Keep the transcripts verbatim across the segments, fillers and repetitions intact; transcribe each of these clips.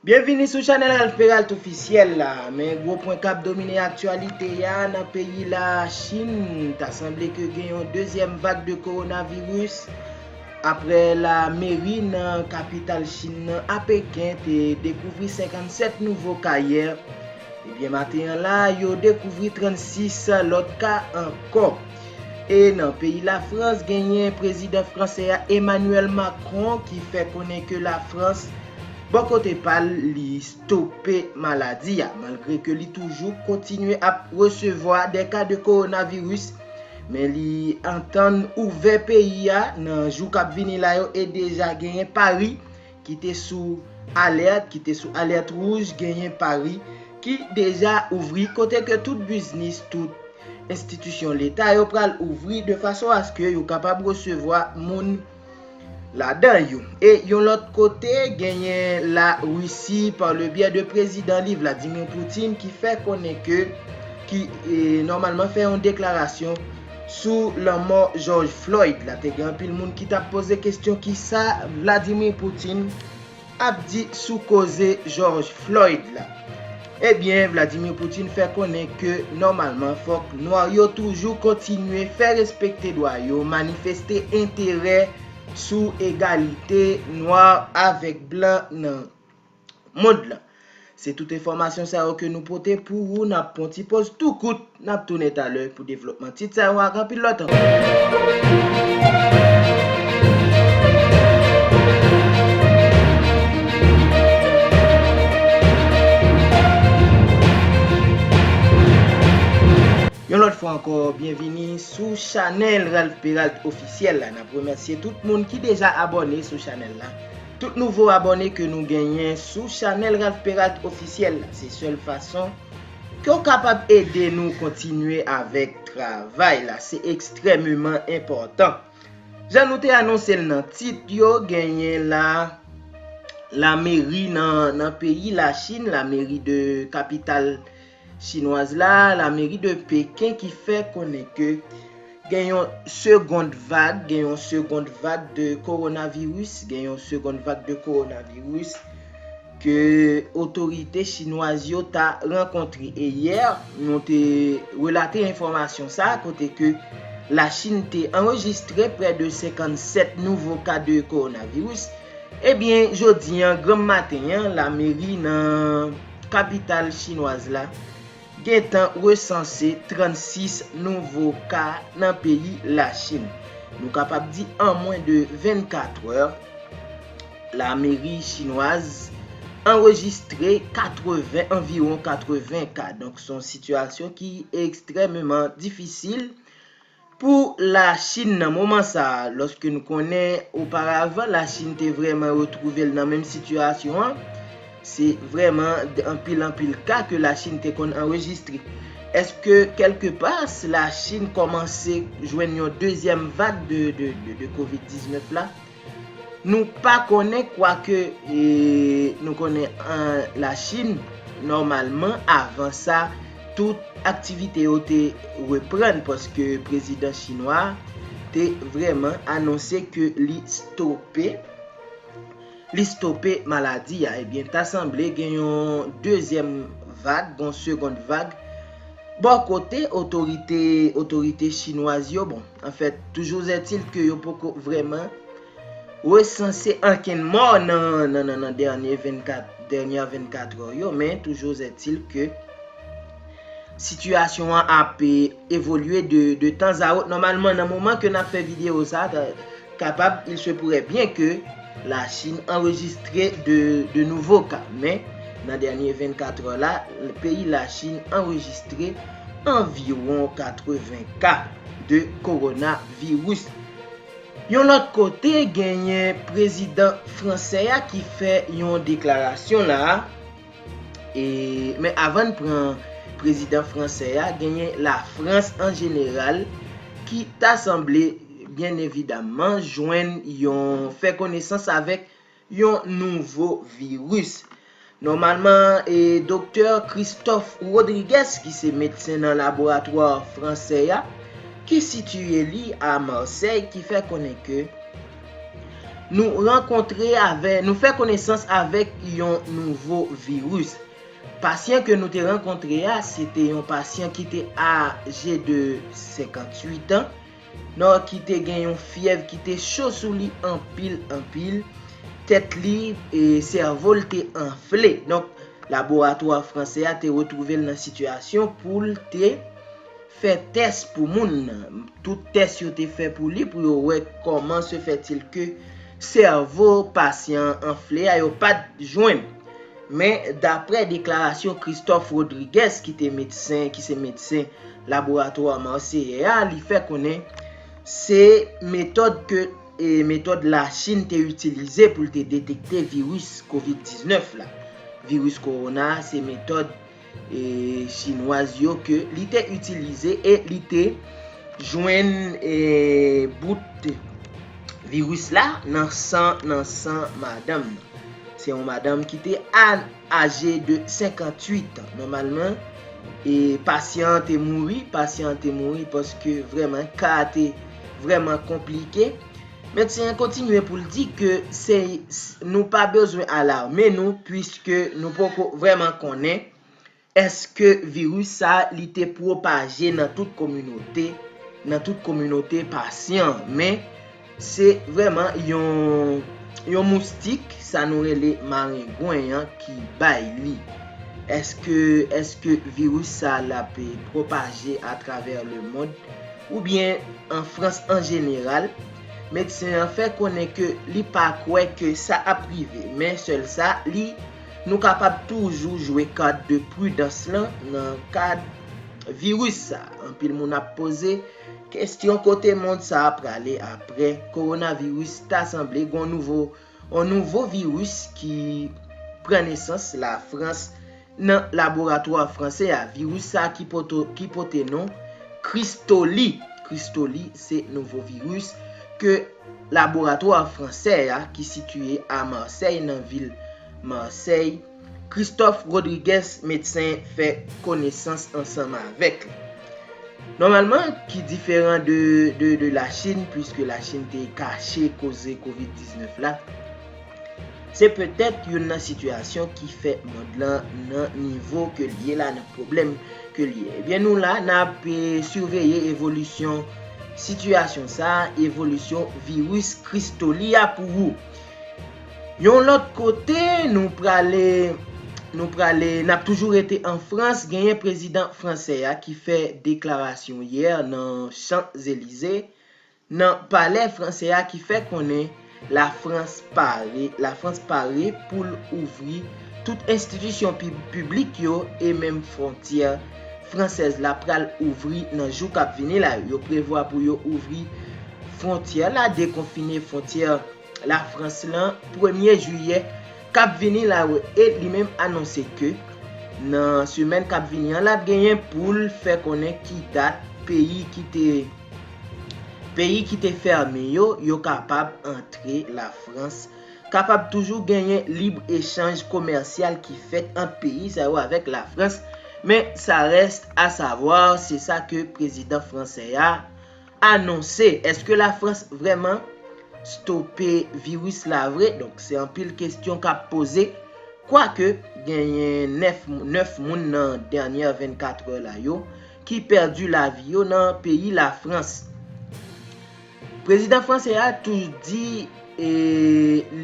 Byenvini sou chanèl Ralph Peralt Ofisyèl la. Men gwo pwen k ap domine aktyalite a nan peyi Lachin. Ta sanble ke gen yon dezyèm vag de kowonaviris. Aprè lameri nan kapital Chin nan, a Peken, te dekouvri senkannsèt nouvo ka yè, ebyen, maten an la, yo dekouvri trannsis lòt ka ankò. E nan peyi Lafrans, genyen prezidan fransè a, Emmanuel Macron, ki fè konnen ke Lafrans, bò kote pa l, li stope maladi a, malgre ke li toujou kontinye ap resevwa de ka de kowonaviris. Men li antann ouvè peyi a nan jou k ap vini la yo e deja genyen Pari ki te sou alèt, ki te sou alèt wouj, genyen Pari ki deja ouvri, kote ke tout biznis, tout enstitisyon leta yo pral ouvri de fason aske yo kapab resevwa moun ladan yo. E yon lòt kote, genyen Larisi, par le biais de prezidan li, Vladimir Putin, ki fè konnen ke, ki, e, nòmalman fè yon deklarasyon sou lanmò George Floyd la. Te gen anpil moun ki t ap poze kesyon kisa Vladimir Putin ap di sou koze George Floyd la. Ebyen, Vladimir Putin fè konnen ke nòmalman fòk nwa yo toujou kontinye fè respekte dwa yo, manifeste enterè sou egalite nwa avèk blan nan mond lan. Se tout enfòmasyon sa yo ke nou pote pou ou. N ap pran ti poz tou kout. N ap tounen talè pou devlopman tit sa yo ak anpil lòt ankò. Yon lòt fwa ankò, byenvini sou chanèl Ralph Peralt Ofisyèl la. N ap remèsye tout moun ki deja abòne sou chanèl la. Tout nouvo abòne ke nou genyen sou chanèl Ralph Peralt Ofisyèl la, se sèl fason ke w kapab ede nou kontinye avèk travay la. Se ekstrèmeman enpòtan. Jan nou te anonse l nan tit yo, genyen la, lameri nan, nan peyi Lachin, lameri de kapital chinwaz la, lameri de Peken ki fè konnen ke gen yon segond vag, gen yon segond vag de kowonaviris, gen yon segond vag de kowonaviris ke otorite chinwaz yo ta rankontre. E yè, nou te relate enfòmasyon sa a, kote ke Lachin te anrejistre prè de senkannsèt nouvo ka de kowonaviris. Ebyen, jodi a, granm maten an, lameri nan kapital chinwaz la gentan resanse trannsis nouvo ka nan peyi Lachin. Nou kapab di an mwen de vennkat è, lameri chinwaz anrejistre katreven, anviwon katreven ka. Donk, se yon sitiyasyon ki ekstrèmeman difisil pou Lachin nan moman sa a, lòske n konnen oparavan Lachin te vrèman retwouve l nan menm sitiyasyon an, se vrèman anpil, anpil ka ke Lachin te konn anrejistre. Èske kèlkepa Lachin kòmanse jwenn yon dezyèm vag de, de, de, de kovid diznèf la? Nou pa konnen, kwake, e, nou konnen an Lachin, nòmalman, avan sa, tout aktivite yo te reprann, paske prezidan chinwa a te vrèman anonse ke li stope, li stope maladi a. Ebyen, ta sanble gen yon dezyèm vag, yon segond vag, bò kote otorite, otorite chinwaz yo. Bon, anfèt, toujours est-il ke yo poko vrèman resanse ankenn mò nan, nan, nan, nan dènye vennkat, dènye vennkat è yo, men toujours est-il ke sitiyasyon an ap, e, evolye de, de tan a wòt. Nòmalman, nan moman ke n ap fè videyo sa a, ta, kapab, il se pourrait bien que Lachin anrejistre de, de nouvo ka. Men, nan dènye vennkat è la, peyi Lachin anrejistre anviwon katreven ka de kowonaviris. Yon lòt kote, genyen prezidan fransè a ki fè yon deklarasyon la a. E, men avan n pran prezidan fransè a, genyen Lafrans an jeneral ki ta sanble, byen evidaman, jwenn yon, fè konesans avèk yon nouvo viris. Nòmalman, e, doktè Christophe Rodrigues, ki se medsen nan laboratwa fransè a, ki sitiye li a Marsèy, ki fè konnen ke Nou rankontre avè, nou fè konesans avèk yon nouvo viris. Pasyan ke nou te rankontre a, se te yon pasyan ki te aje de senkanntuit an, non, ki te gen yon fyèv ki te cho sou li anpil, anpil. Tèt li, e sèvo l te anfle. Donk, laboratwa fransè a te retwouve l nan sitiyasyon pou l te fè tès pou moun nan. Tout tès yo te fè pou li, pou yo wè comment se fait-il que sèvo pasyan an anfle a, yo pa t jwenn. Men, daprè deklarasyon Christophe Rodriguez, ki te medsen, ki se medsen laboratwa maseyè a, li fè konnen se metòd ke, e, metòd Lachin te itilize pou l te detekte viris kovid diznèf la. Viris kowona a, se metòd, e, chinwaz yo ke li te itilize e li te jwenn, e, bout viris la nan san, nan san madanm nan. Se yon madanm ki te a- aje de senkanntuit an. Nòmalman, e, pasyan an te mouri, pasyan an te mouri paske vrèman ka a te vrèman konplike. Medsen an kontinye pou l di ke se, nou pa bezwen alame nou, piske nou poko vrèman konnen èske viris sa a li te pwopaje nan tout kominote, nan tout kominote pasyan an. Men, se vrèman yon, yon moustik, sa nou rele marengwen an, ki bay li. Èske, èske viris sa a l ap pwopaje atravè lemonn oubyen an Frans an jeneral? Medsen an fè konnen ke li pa kwè ke sa ap rive, men sèl sa, li, nou kapab toujou jwe kat de pridans lan nan kad viris sa. Anpil moun ap poze kesyon kote mond sa a prale apre kowonaviris ta sanble gon nouvo, yon nouvo viris ki pran nesans Lafrans nan laboratwa fransè a. Viris sa ki pote, ki pote non Kristoli. Kristoli se nouvo viris ke laboratwa fransè a ki sitiye a Marsèy, nan vil Marsèy, Christophe Rodriguez, medsen, fè konesans ansanm avèk li. Nòmalman, ki diferan de, de, de Lachin, piske Lachin te kache koze kovid diznèf la, se petèt youn nan sitiyasyon ki fè mond lan nan nivo ke l ye la, nan pwoblèm ke l ye. Ebyen, nou la, n ap, e, siveye evolisyon sitiyasyon sa a, evolisyon viris Kristoli a pou ou. Yon lòt kote, nou prale, nou prale, n ap toujou rete an Frans, genyen prezidan fransè a ki fè deklarasyon yè nan Champs-Élysées, nan palè fransè a, ki fè konnen Lafrans pare, Lafrans pare pou l ouvri tout enstitisyon pib-, piblik yo e menm fwontyè fransèz la pral ouvri nan jou k ap vini la yo. Yo prevwa pou yo ouvri fwontyè la, dekonfine fwontyè Lafrans lan premye jiyè k ap vini la yo, e li menm anonse ke nan semèn k ap vini an, l ap genyen pou l fè konnen ki dat peyi ki te, peyi ki te fèmen yo, yo kapab antre Lafrans, kapab toujou genyen lib echanj komèsyal ki fèt ant peyi sa yo avèk Lafrans. Men sa reste à savoir, se sa ke prezidan fransè a anonse. Èske Lafrans vrèman stope viris la vre? Donk, se anpil kesyon k ap poze. Kwake, genyen nèf, nèf moun nan dènyè vennkat è la yo ki pèdi lavi yo nan peyi Lafrans. Prezidan fransè a tou di, e,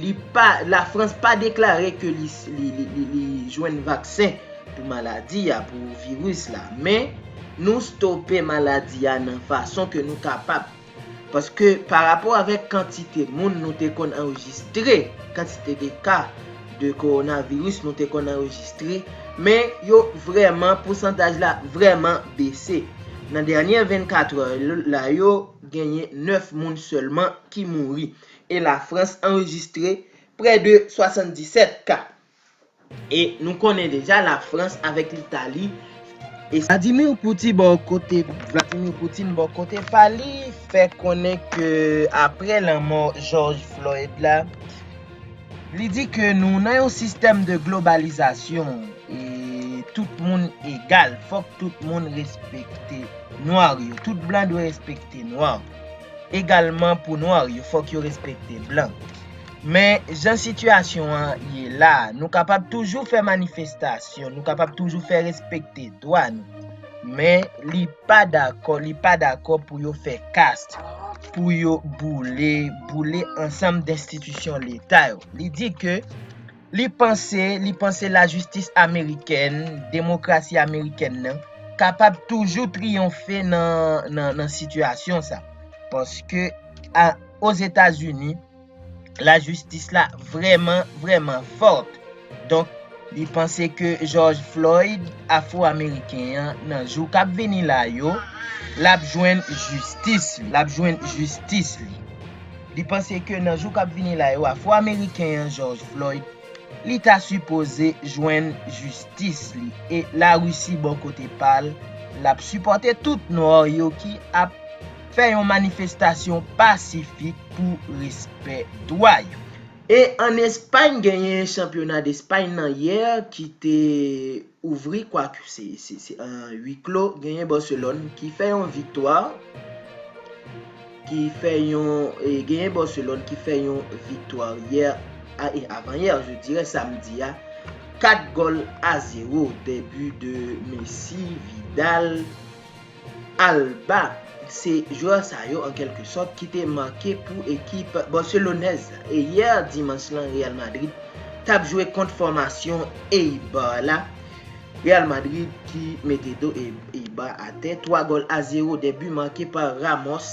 li pa, Lafrans pa deklare ke li, li, li, li, li jwenn vaksen pou maladi a, pou viris la. Men, nou stope maladi a nan fason ke nou kapab. Paske pa rapò avèk kantite moun nou te konn anrejistre, kantite de ka de kowonaviris nou te konn anrejistre, men yo vrèman, pousantaj la vrèman bese. Nan dènyè vennkat è la yo, genyen nèf moun sèlman ki mouri. E Lafrans anrejistre prè de swasanndisèt ka. E nou konnen deja Lafrans avèk Litali. E Vladimir Putin bò kote, Vladimir Putin bò kote pa li fè konnen ke apre lanmò George Floyd la, li di ke nou nan yon sistèm de globalizasyon e tout moun egal. Fòk tout moun respekte nwa yo. Tout blan dwe respekte nwa. Egalman pou nwa yo, fòk yo respekte blan. Men jan sitiyasyon an ye la, nou kapab toujou fè manifestasyon, nou kapab toujou fè respekte dwa nou. Men li pa dakò, li pa dakò pou yo fè kast, pou yo boule, boule ansanm d enstitisyon leta yo. Li di ke li panse, li panse lajistis amerikèn, demokrasi amerikèn nan, kapab toujou triyonfe nan, nan, nan sitiyasyon sa. Paske a, Ozetazini, lajistis la vrèman, vrèman fòt. Donk, li panse ke George Floyd, afwo-ameriken an, nan jou k ap vini la yo, l ap jwenn jistis li, l ap jwenn jistis li. Li panse ke nan jou k ap vini la yo, afwo-ameriken an, George Floyd, li ta sipoze jwenn jistis li. E Larisi bò kote pa l, l ap sipòte tout nwa yo ki ap fè yon manifestasyon pasifik pou respè dwa yo. E ann Espay, genyen chanpyona d Espay nan yè ki te ouvri, kwak se, se, se an wi klo, genyen Barcelone ki fè yon viktwa, ki fè yon, e, genyen Barcelone ki fè yon viktwa yè, a, e, avan yè, je dirais samdi a, kat gòl a zewo, de bi de Messi, Vidal, Alba. Se jwè sa yo, an kèlke sòt, ki te make pou ekip barselonèz la. E yè dimanch lan, Real Madrid t ap jwe kont fòmasyon Eibar la. Real Madrid ki mete do E-, Eibar atè, twa gòl a zewo, de bi make pa Ramos,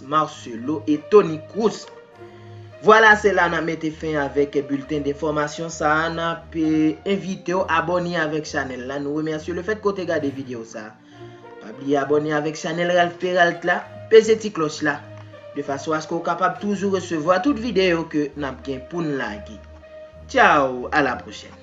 Marcelo e Toni Kroos. Vwala, se la n ap mete fen avèk bilten de enfòmasyon sa a. N ap, e, envite w abòne avèk chanèl la. Nou remèsye lefèt ke w te gade videyo sa a. Pa bliye abòne avèk chanèl Ralph Peralt la, peze ti klòch la, de fason aske w kapab toujou resevwa tout videyo ke n ap gen pou n lage. Tchaw, a la pwochèn.